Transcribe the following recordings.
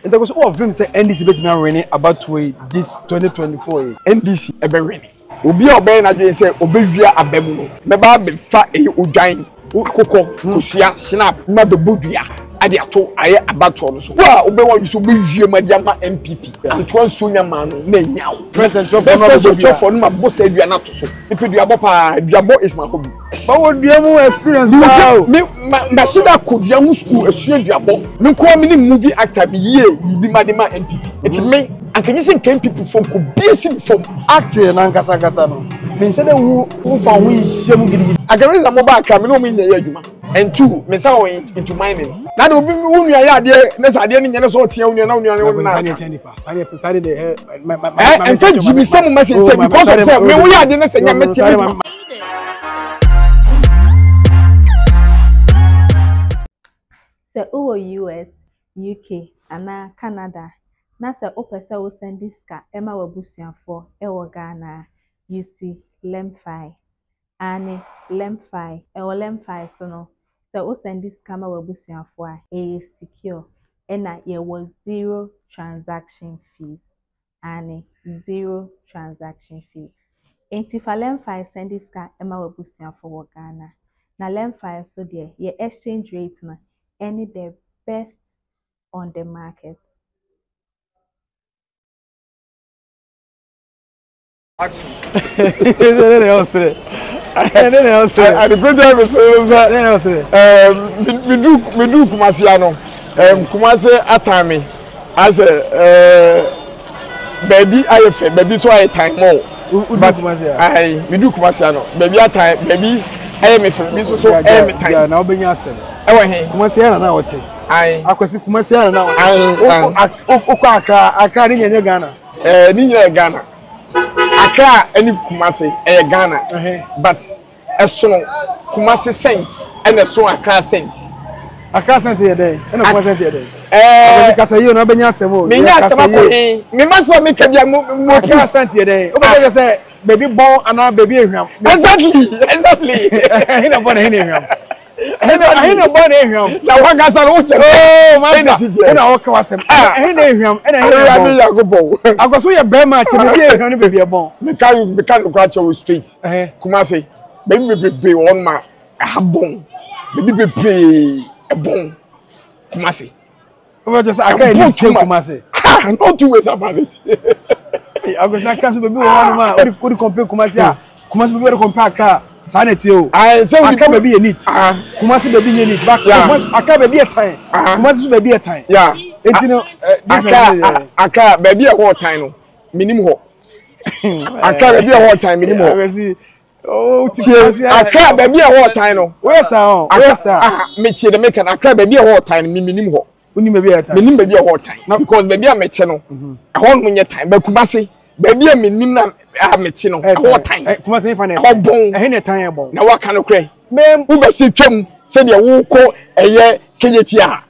Nti so wɔ vim sɛ NDC bɛtumi awene abatoɔ yi this 2024 yi? NDC ɛbɛwene. Obi a ɔbɛyɛ n'adwene sɛ ɔbɛwia aba mu no, mɛba abɛfa ɛyɛ odwan, akokɔ, kosua, schnapp na mabɛbɔ dua de ato ayɛ abatoɔ no so. Wo a wobɛyɛ w'adwene sɛ wobɛwia mu de ama NPP, antoa nsuo nya maa no na anya wo. Frɛ sɛnkyerɛfoɔ no Mɛfrɛ abɛbɔ dua. sɛnkyerɛfoɔ no mabɔ saa dua no ato so. Mepɛ duabɔ paa, duabɔ is my hobby. Báwo dua mu experience paa o. Me ma ma hyɛ da kɔ dua ho school esua duabɔ. Me nko me ne movie actor bi yie yi bi ma de ma NPP. Eti me anka nye sɛ nka NPP fo nko bie si me fam. Acting no ankasa ankasa no, menhyɛ da nhu wo mfa wo ho nhyɛ mu gidigidi. Anka me mo ba Accra me ne wɔn nyɛ yɛ adwuma. And two, me nsa wɔ into mining. Na de obi wo nua yɛ adeɛ ne sɛ adeɛ no nyɛ ne sɛ ɔtea wo nua na wo nua ne wo nna. Saa deɛ tia nipa. Saa deɛ saa deɛ ɛ ma ma. Ɛ ɛnfɛ gyimi sɛ mo message sɛ because of sɛ me wo yɛ adeɛ ne sɛ nyɛ me tia me. Sɛ wowɔ US, UK anaa Canada na sɛ wopɛ sɛ wo sɛnde sika ma w'abusuafoɔ wɔ Ghana a, use Lemfi. Aane, Lemfi. Ɛwɔ Lemfi so no, sɛ wo sɛnde sika ma w'abusuafoɔ a, ɛyɛ secure ɛna yɛwɔ zero transaction fees. Aane, zero transaction fees. Enti fa Lemfi sɛnde sika ma w'abusuafoɔ wɔ Ghana. Na Lemfi so deɛ, yɛ exchange rate no ɛne the best on the market. Ɛne na ɔsere. Ɛne na ɔsere. Adekoja mi so sɛ. Ɛne na ɔsere. Ɛɛ medu medu Kumasi ano. Ɛɛ Kumasi atan mi asɛ ɛɛ baabi ayɛ fɛ baabi so ayɛ tan mɔ. But Kumasi a. Ayi medu Kumasi ano baabi atan baabi ayɛ mi fɛ bi nso so ɛyɛ mi tan. Na wobɛnya asɛm. Ɛwɔ he. Kumasi ana na ɔte. Ayi. Akwasi Kumasi ana na ɔte. Ayi. Wokɔ Accra Accra ne nyɛ nyɛ Ghana. Ɛɛ ne nyɛ Ghana. Accra ɛne Kumasi ɛyɛ Ghana but ɛsono Kumasi scent ɛna ɛsono Accra scent. Accra scent yɛ dɛn ɛna Kumasi scent yɛ dɛn? Ɛɛ kasa yie na ɔbɛnya asɛm o. Menya asɛm akɔ he me ma sɛ meka bia mo mo. Accra scent yɛ dɛn? Wobɛka kyerɛ sɛ baabi bɔn anaa baabi ehwam. Exactly exactly. Ɛhe na bɔn na ɛhe na ehwam? Ɛhe na bɔn na ehwam? Na wankasa no wokyɛ. Oo masa wo na wɔka w'asɛm. Ɛhe na ehwam ɛna ɛhe na bɔn? Awurade Akɔso yɛ bɛrima akyɛ baabi ehwam ne baabi ɛbɔn. Meka meka no kora kyɛ wo straight. Kumase baabi bebree wɔ hɔ ma ɛha bɔn. Baabi bebree ɛbɔn Kumase. Wọ́n kyerɛ sɛ Accra yɛ neat kyɛn Kumasi. Ha no two ways about it. Akwasi Accra so baabi wɔ hɔnom a wode compare Kumasi a Kumasi baabi wode compare Accra saa na ɛteɛ o. Accra baabi yɛ neat. Kumasi baabi nyɛ neat. But Accra baabi yɛ tan. Kumasi so baabi yɛ tan. Eti no different. Accra baabi a ɛhɔ tan no menim hɔ. Accra baabi a ɛhɔ tan menim hɔ. Oh, tie Accra baabi a ɛhɔ ɔtan no. Woyɛ saa o, woyɛ saa. Metie de meka no Accra baabi a ɛhɔ ɔtan no menim hɔ. Wonim baabi a ɛtan? Menim baabi a ɛhɔ ɔtan. Because baabi a mete no, mhm. ɛhɔ nom nyɛ tan. But Kumasi, baabi a menim na a mete no, ɛhɔ ɔtan. Eh, Kumasi fa na ɛhɔ bɔn. Ɛhe na ɛtan ɛbɔn? Na waka no korɛ. Wobɛsi twam sɛdeɛ wokɔ ɛyɛ keyeti a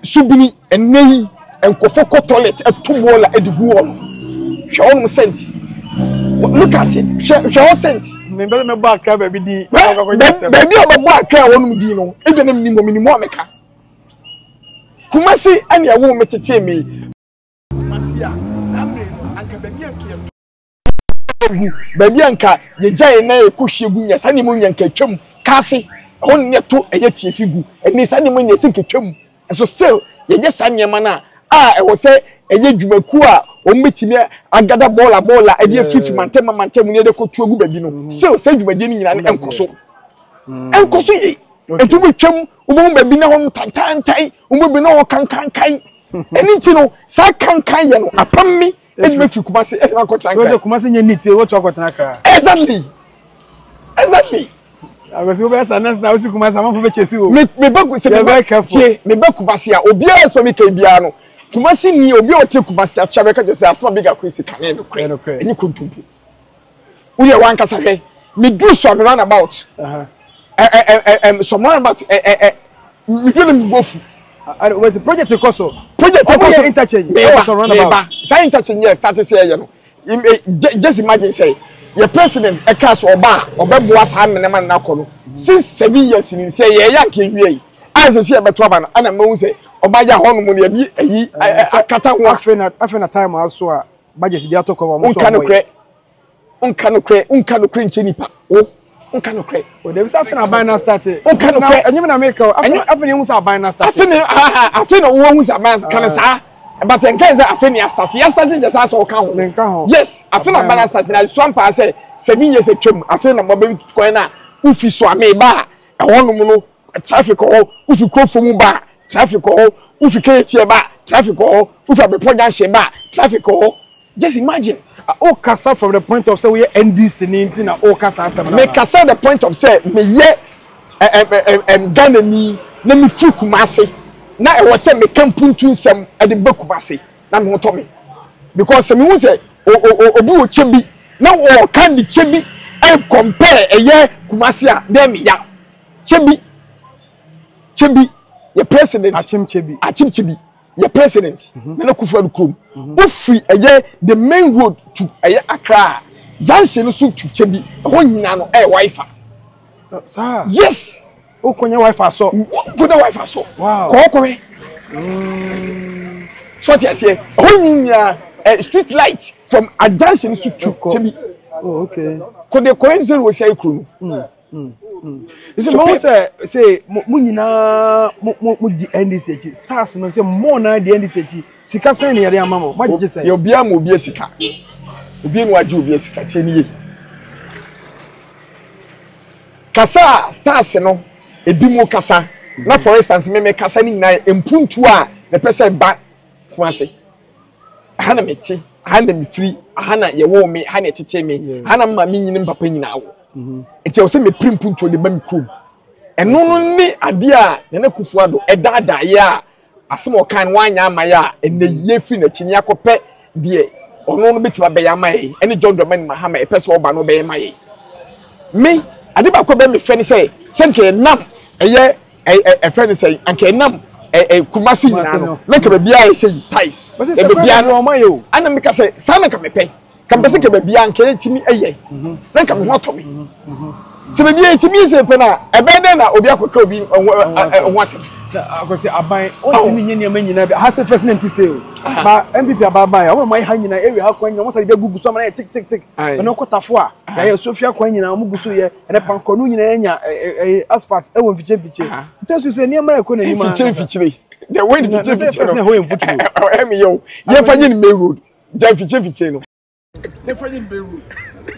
Subini, ɛnnɛ yi nkurɔfoɔ kɔ toilet ɛto bɔɔla ɛde gu hɔ no hwɛ hɔ nom scent look at it hwɛ hwɛ hɔ scent. Mempɛ sɛ mɛbɔ akra baabi din. Baabi a ɔbɛbɔ akra hɔ nom din no ebi na menim hɔ menim hɔ a meka Kumasi ɛne ɛwoo me tetee me. Kumasi a saa mmere no anka baabi a nka yɛto gu baabi a nka yɛgya yɛn nan yɛkɔhwie gu nyɛ saa nneɛma nyɛ nka atwam kaase ɛhɔ ne yɛto ɛyɛ tiafi gu ɛne saa nneɛma nyɛ sɛ nka atwam nso still yɛyɛ saa nneɛma no a a ɛwɔ sɛ ɛyɛ dwumakuo a wɔn bɛtumi agada bɔɔla bɔɔla ɛde afifi mantam mantam ne yɛde kɔtu agu baabi no mm-hmm. still sɛ dwumadie no nyinaa no ɛnkɔ so mm. ɛnkɔ so yie nti wobɛtwam wobɛhu baabi na hɔ no tantantan wobɛbi na hɔ kankankan ɛne nti no saa kankan yɛ no apam mi ɛdi bɛ firi kumase ɛdi ma kɔtena nkran. Wọ́n kumase nye neat wọ́n tu akɔtena kra. Exactly exactly. Akwasi wo bɛ sa next na o si kumase amanfo bɛ kyesi o. Me me ba sɛ me ba tie me ba kumase a obiara sɔ mi kan biara no kumase ni obi a ɔte kumase akyɛ bɛka kyɛ sɛ asoma big akwesi kane no korɛ ɛnyɛ kontompo. Woyɛ wankasa hwɛ me duru so round about. Ɛ ɛ ɛ so round about ɛ ɛ ɛ me duru na me bo fu. Wait, project kɔ so. Project kɔ so. Interchange. Meba meba saa interchange yɛ start sɛ ɛyɛ no just imagine sɛ yɛ president ɛka sɛ ɔba a ɔbɛboa saa mmenema no akɔ no since 7 years ni sɛ yɛyɛ anka ewie yi a sɛ sɛ yɛbɛto aba no ɛna mɛhu sɛ Ɔba gya hɔ nom no yɛde ayi akata ho a. Afei na afei na time aso a budget bi atɔ kɔm a wɔn nso wɔn yɛ. Nka nokorɛ nka nokorɛ nkyɛ nipa wo nka nokorɛ. O dabi sɛ afei na aban na start. Nka nokorɛ. Ɛnyɛ mi na mi ka o afei na ehu sɛ aban na start. Afei na afei na wɔn hu sɛ aban ka no saa but nka sɛ afei na yɛ start yɛ start nkyɛ saa sɛ ɔka ho. Nka ho. Yes afei na aban na start na sua mpaa sɛ 7 years atwam afei na mo bɛ kwan na wofi so ame ba a ɛhɔ nom no traffic wɔ hɔ wofi kurofo mu ba a traffic wɔ hɔ wofi kejetia ba a traffic wɔ hɔ wofi abepɔ junction ba a traffic wɔ hɔ just imagine. O kasa from the point of sɛ woyɛ NDC ni nti na o kasa asɛm na. Me kasa the point of sɛ meyɛ ɛm Ghana ni na me firi Kumasi na ɛwɔ sɛ meka mpuntu nsɛm ɛde ba Kumasi na me ho tɔ me because sɛ mehu sɛ obi wɔ kyɛ bi na ɔka de kyɛ bi ɛ compare ɛyɛ Kumasi a dɛn me ya. Kyebi Kyebi yɛ president. Akyem Kyebi. Akyem Kyebi yɛ president. Mm -hmm. Nana Akufo-Addo kurom. Mm -hmm. Wofiri ɛyɛ the main road to ɛyɛ Accra junction no so to Kyebi ɛhɔ nyinaa no ɛyɛ wifi. Saa. Yes. Wokonya wifi so. Wokonya wifi so. Wow. Kɔɔkɔrɛ. So ɔte aseɛ ɛhɔ nyinaa street light from a junction so to Kyebi. Oh, okay. Kɔde kɔɛ zero sɛ ekuro no. Sɛ mo sɛ sɛ mo nyinaa mo mo mo di NDC akyi stars no sɛ mo na di NDC akyi sika sɛn na yɛde ama mo mo agyegye sɛn. Yɛ obiara ma obiara sika obiara na wagye obiara sika tie ne yie kasa a stars no ebi mo kasa na for instance me me kasa ne nyinaa yɛ mpuntuo a mepɛ sɛ ba ho ase. Aha na mete, aha na mefiri, aha na yɛwoo me, aha na yɛtetee me, aha na maame nyini me papa nyinaa wɔ. Mhm. Nti ɛwɔ sɛ mepere mpuntuo de ba me kurom. Ɛno no ne adeɛ a Nana Akufo-Addo ɛdaadaeɛ a asɛm a ɔkan no wanyɛ ama yɛ a ɛnɛ yɛfiri n'akyi ne akɔpɛ deɛ ɔno no bɛtumi abɛyɛ ama yɛn ɛne John Dramani Mahama ɛpɛ sɛ ɔba no ɔbɛyɛ ma yɛn. Me ade baako a ɛbɛyɛ me fɛ ne sɛ sɛ nka yɛnam ɛyɛ ɛfɛ ne sɛ anka ɛnam Kumasi nyinaa no na nka baabi a ɛsɛ yi tais baabi a no ana meka sɛ saa na nka mepɛ ka mepɛ sɛ nka baabi a nka ɛtumi ɛyɛ mhm. na nka me ho atɔ me mhm. Mhm. sɛ baabi a ɛtumi sɛ pɛ no a ɛbɛn dɛn na obi akɔka obi ho asɛm akwasi aban ɔntumi nyɛ nneɛma nyinaa bi ha sɛ first na nti sɛ o ba npp abaaban a wɔn ma ha nyinaa area ha kwan nyinaa wɔn sɛ de gugu so ama yɛ tik tik tik ɛna ɔkɔtafo a yɛayɛ sofia kwan nyinaa wɔn gu so yɛ ɛnɛ pankɔ no nyinaa nya ɛɛ asphalt ɛwɔ mfikyire mfikyire nti so sɛ nneɛma ɛkɔ n'anim mfikyire mfikyire the way mfikyire mfikyire no ɛhɔ yɛ mfuturo ɛmi yɛ o yɛn fa nye ne main road gya mfikyire mfikyire no. yɛn fa nye ne main road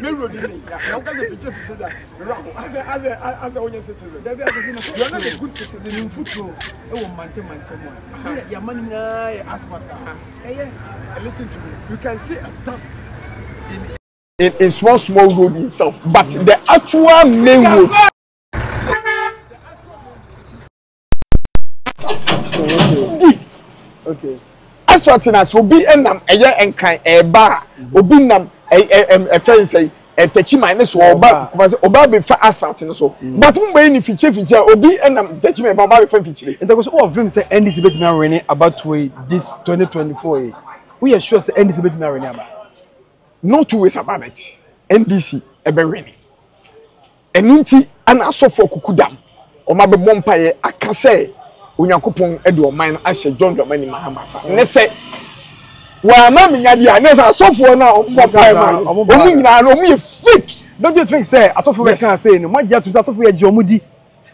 main road ni ya na woka sɛ mfikyire mfikyire da mewura ho asɛ asɛ asɛ wonyɛ citizen dabi asɛ sɛ you are not a good citizen ne mfuturo ɛwɔ mmante mmante mu a ne yɛama no nyinaa yɛ asphalt a ɛyɛ listen to me you can see a dust in in, in small small road itself but the actual main road. Indeed. Okay. Asphalt na so obi nam ɛyɛ nkran ɛɛba a obi nam ɛfɛ nsɛn ɛtɛkyiman ne so ɔba kumase ɔba abɛfa asphalt no so but mo bɛyi ne fikyire fikyire a obi nam tɛkyiman ba ɔba abɛfa mfikyire. Nti kò so wɔ vim sɛ NDC bɛtumi awene abatoɔ yi this 2024 yi woyɛ sure sɛ NDC bɛtumi awene aba? No two ways about it NDC ɛbɛwene ɛno nti ɛna asɔfo akuku dam wɔn abɛbɔ mpaeɛ aka sɛ Onyankopɔn de ɔman no ahyɛ John Dramani Mahama sa ne sɛ wɔama menya deɛ a ne sɛ asɔfoɔ no a wɔbɔ mpaeɛ ma no wɔn nyinaa no wɔn yɛ fake. Don't you think sɛ asɔfo bɛka sɛ no moagye atom sɛ asɔfo yɛ gye wɔn di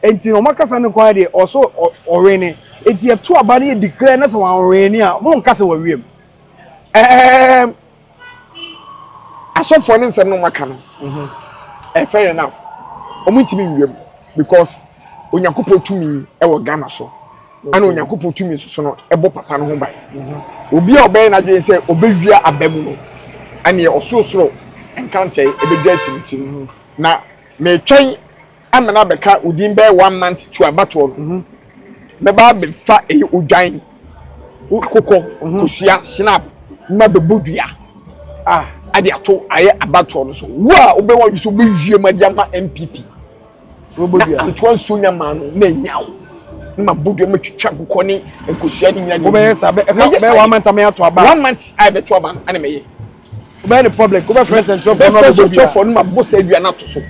nti na wɔn akasa no kwan deɛ ɔso ɔwene nti yɛto aba no yɛ declare na sɛ wɔn awene a mo nka sɛ wɔawiem. Ɛɛm asɔfoɔ ne nsɛm no wɔaka no mhm. fair enough wɔn ntumi nwia mu because onyankopɔn tumi wɔ Ghana so ɛna onyankopɔn tumi nso so no ɛbɔ papa no ho ban mhm. obi a ɔbɛyɛ n'adwene sɛ ɔbɛwia aba mu no ɛneɛ ɔsorosoro nkankyɛe ɛbɛdwa asi ne tirim mhm. na metwɛn amena abɛka within bɛyɛ one month to abatoɔ no mɛba abɛfa ɛyɛ odwan akokɔ mhm. kosua snap ma bɛbɔ dua ah ade ato ayɛ abatoɔ no so wo a wobɛwɔ adwi so wobɛwie mu ade ama npp na antoa nsuo nya maa no na anya wo na ma bɔ dua ma twitwa akokɔ ne nkosua ne nyina wobɛyɛ saa bɛyɛ one month ama ato aba one month a ɛbɛto aba no ɛna mɛyɛ wobɛyɛ ne public wobɛfrɛ nsɛnkyerɛfoɔ no abɛbɔ dua nsɛnkyerɛfoɔ no ma bɔ saa dua no ato so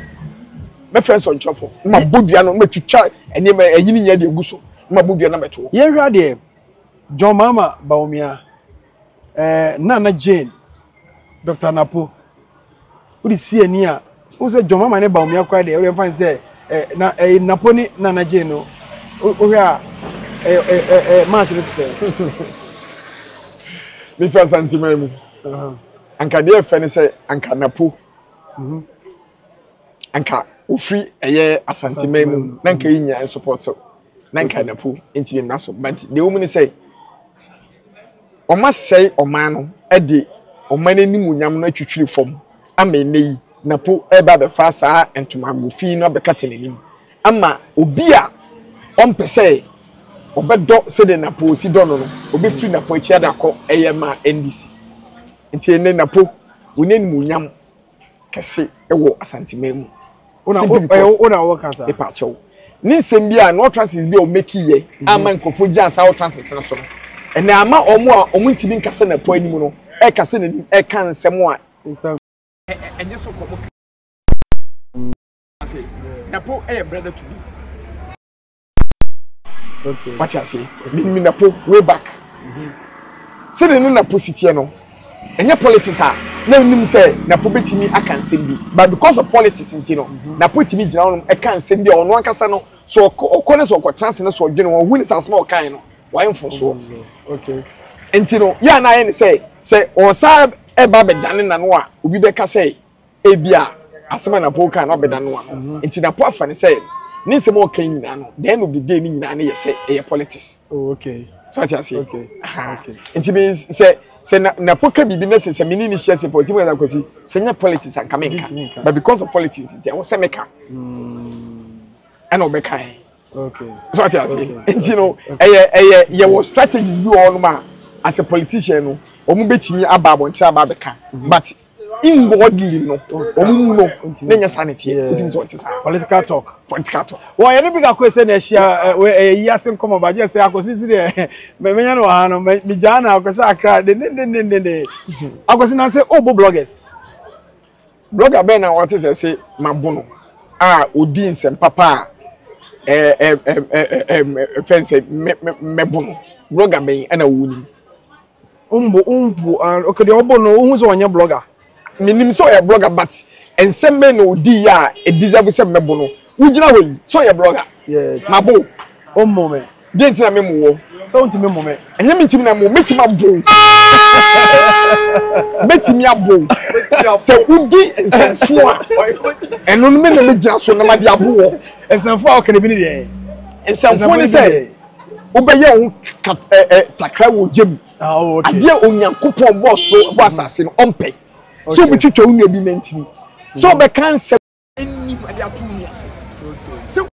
mɛfrɛ nsɛnkyerɛfoɔ no ma bɔ dua no ma twitwa nneɛma ɛyi ne nyina de agu so ma bɔ dua no abɛto yɛnhwɛ adeɛ. John Mahama Bawumia, eh, Nana Jane, Dr. Napo. Wode si ani a, wohu sɛ John Mahama ne Bawumia koraa deɛ, wode mfa ne sɛ eh, na eh, Napo ne Nana Jane no, wohwɛ a eh, eh, eh, eh, match no te sɛ. Mefi Asanteman mu. Anka deɛ ɛfɛ ne sɛ anka Napo. Mm -hmm. Anka ofiri ɛyɛ Asanteman mu na anka yi nyinaa support na nka napo ntumi mmra so but deɛ wɔn mu ne sɛ wɔn asɛe ɔman no de ɔman no animuonyam no atwitwiri fam ama ɛnɛ yi napo ɛreba abɛfa saa ntomago fi no abɛkata n'anim ama obi a ɔmpɛ sɛ ɔbɛdɔ sɛdeɛ napo si dɔ no no ɔbɛfiri napo akyi adakɔ ɛyɛ ma NDC nti ɛnɛ napo wɔn animuonyam kɛse wɔ Asanteman mu. Wona wona wɔ kasa. Epa kyɛw. Ne nsɛm bi a no utterances bi a ɔmɛki yɛ mhm. ama nkurɔfoɔ gyina saa utterances no so no. Ɛnna ama wɔn a wɔn ntumi nkasa na po anim no ɛkasa n'anim ɛka nsɛm a. Nsɛm. Ɛnyɛ so kɔmɔ kase. Napo ɛyɛ brother to me. Okay. Wate aseɛ? Menim Napo way back. Sɛdeɛ ne Napo si teɛ no, ɛnyɛ politics a na menim sɛ Napo bɛtumi aka nsɛm bi. But because of politics nti no, Napo tumi gyina hɔnom ɛka nsɛm bi a ɔno ankasa no, sɛ ɔkɔ ɔkɔ ne sɛ ɔkɔtena ase no sɛ ɔdwene ho, ɔhu ne sɛ asɛm a ɔkae no, wayɛ mfomsoɔ. Okay. Nti no, yɛ a na ayɛ ne sɛ, sɛ ɔsan ɛba abɛdane n'ano a, obi bɛka sɛ Ebia asɛm a Napo kaa no abɛda no ano. Mhm. Nti Napo afa no sɛ ne nsɛm a ɔka nyinaa no, the end of the day ne nyinaa no yɛ sɛ ɛyɛ politics. Oh, okay. So ate aseɛ. Okay. Okay. Nti mi sɛ sɛ Napo ka biribi na sɛ sɛ me ne ne hyia sɛ pɔ, nti mo yɛ kwasi sɛ nyɛ politics anka menka. But because of politics nti ɛwɔ sɛ meka. Ɛna ɔbɛka yɛn. Okay. So ate aseɛ. Nti no ɛyɛ ɛyɛ yɛwɔ strategies bi wɔ hɔnom a as a politician no wɔn bɛtumi aba abɔnten aba abɛka. Mhm. But inwardly no wɔn mu no ne nyɛ saa ne teɛ wotumi sɛ ɔte saa. Political talk. Political talk. Wɔ yɛn bi kakɔ sɛ na ahyia ɛyɛ yi ase nkɔmɔ ba gye sɛ akɔsi si deɛ mɛmɛnya no wɔ ha no mɛ gyaa na akɔhyɛ akra de ne ne ne ne ne akɔsi na sɛ ɔbɔ bloggers. Blogger bɛn na wɔte sɛ se mabo no a odi nsɛm papa a ɛɛ ɛɛ ɛɛ fɛn sɛ mɛ mɛbo no blogger bɛn ɛna wɔn nim. Mbo mbo ah okay deɛ ɔbɔ no wohu sɛ ɔnyɛ blogger. Menim sɛ ɔyɛ blogger but nsɛm bɛn na ɔdii yɛ a ɛdeserve sɛ mɛbo no? Wogyina hɔ yi sɛ ɔyɛ blogger? Yes. Mabo wo. Wommo me. Deɛ nti na memmo wo? Sɛ wontumi mmo me. Ɛnyɛ mentumi na mmo wo, mɛtumi abo wo. Mɛtumi abo wo. Sɛ wodi nsɛmfo a, ɛno no me na mɛgyina so na made abo wɔ. Nsɛmfo a woka no bi ne deɛ? Nsɛmfo ne sɛ wobɛyɛ wo ho takra wɔ gya mu. Ah, oh, okay. Adeɛ Onyankopɔn bɔɔ soro bɔ asase no ɔmpɛ. Sɛ wobɛtwitwa wo nua bi nantini. Sɛ wobɛka nsɛm nnim de ato wo nua so.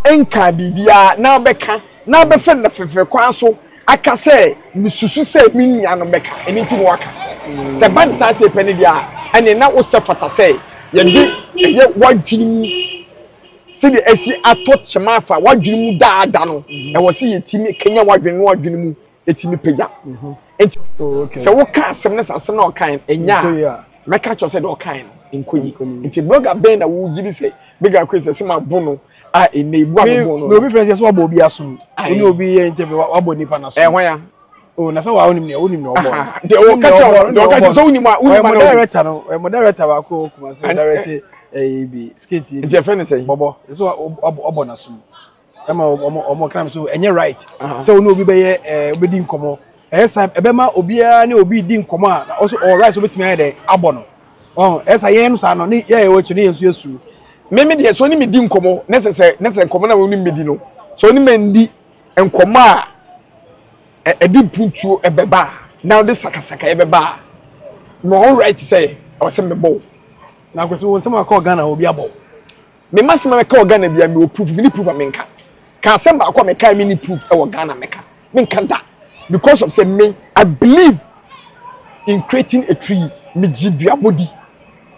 Sɛ nka biribiara na wobɛka na wobɛfɛ no fɛfɛ kwan so aka sɛ mesusu sɛ me nua no bɛka ɛno nti na waka. Sɛ ba ne saa sɛ pɛ no deɛ a ɛne na wosɛ fata sɛ yɛde ɛyɛ w'adwene mu sɛdeɛ asi atɔ kyema afa w'adwene mu daa da no mhm. ɛwɔ sɛ yɛtumi kanya w'adwene no w'adwene mu ɛtumi pagya mhm. nti oh, sɛ woka asɛm no sɛ asɛm na ɔkae ɛnya a mɛka kyerɛ sɛ deɛ ɔkae no nkɔ yi nti blogger bɛn na wogye di sɛ big akɔ sɛ sɛ mabo no a ɛnɛ ebu a mebo no obi fɛ sɛ wabɔ obi aso wone obi yɛ interview wabɔ nipa no so ɛhwan ya Oh, na sɛ wa wonim nea wonim nea ɔbɔ no. Deɛ ɔka kyerɛ wo deɛ ɔka kyerɛ sɛ wonim a wonim a na wonim. Director no, ɛmo director baako wɔ Kumasi, direct ɛyi bi skit yi bi. Nti ɛfɛ ne sɛn? Bɔbɔ, ɛsɛ ɔbɔ n'asom. Ɛma ɔmo ɔmo kana mi so ɛnyɛ right. Sɛ ɔne obi bɛyɛ ɛɛ obedi nkɔmɔ. Ɛyɛ sa ɛbɛma obiara ne obi di nkɔmɔ a na ɔso ɔwɔ right sɛ obetumi ayɛ dɛ abɔ no. Ɔn ɛsɛ yɛn saa no ne yɛ yɛ wɔ akyi ne yɛn nso yɛ su. Mímí deɛ sɛ ɔne mi di nkɔmɔ ne sɛ sɛ ne sɛ nkɔmɔ na ɔne mi di no sɛ ɔne mi ndi nkɔmɔ a ɛde mpuntuo ɛbɛba a na ɔde sakasaka ɛbɛba a na ɔwɔ right sɛ ɔwɔ sɛ mebɔ wo. Na akwasi wo nsɛm a kɔɔ Ghana obi abɔ wo. Me ma sɛm a mɛka wɔ Ghana bia mewɔ proof mini proof a menka. Ka asɛm baako a meka mini proof ɛwɔ Ghana mɛka. Menka da because of sɛ me I believe in creating a tree megye duabɔ di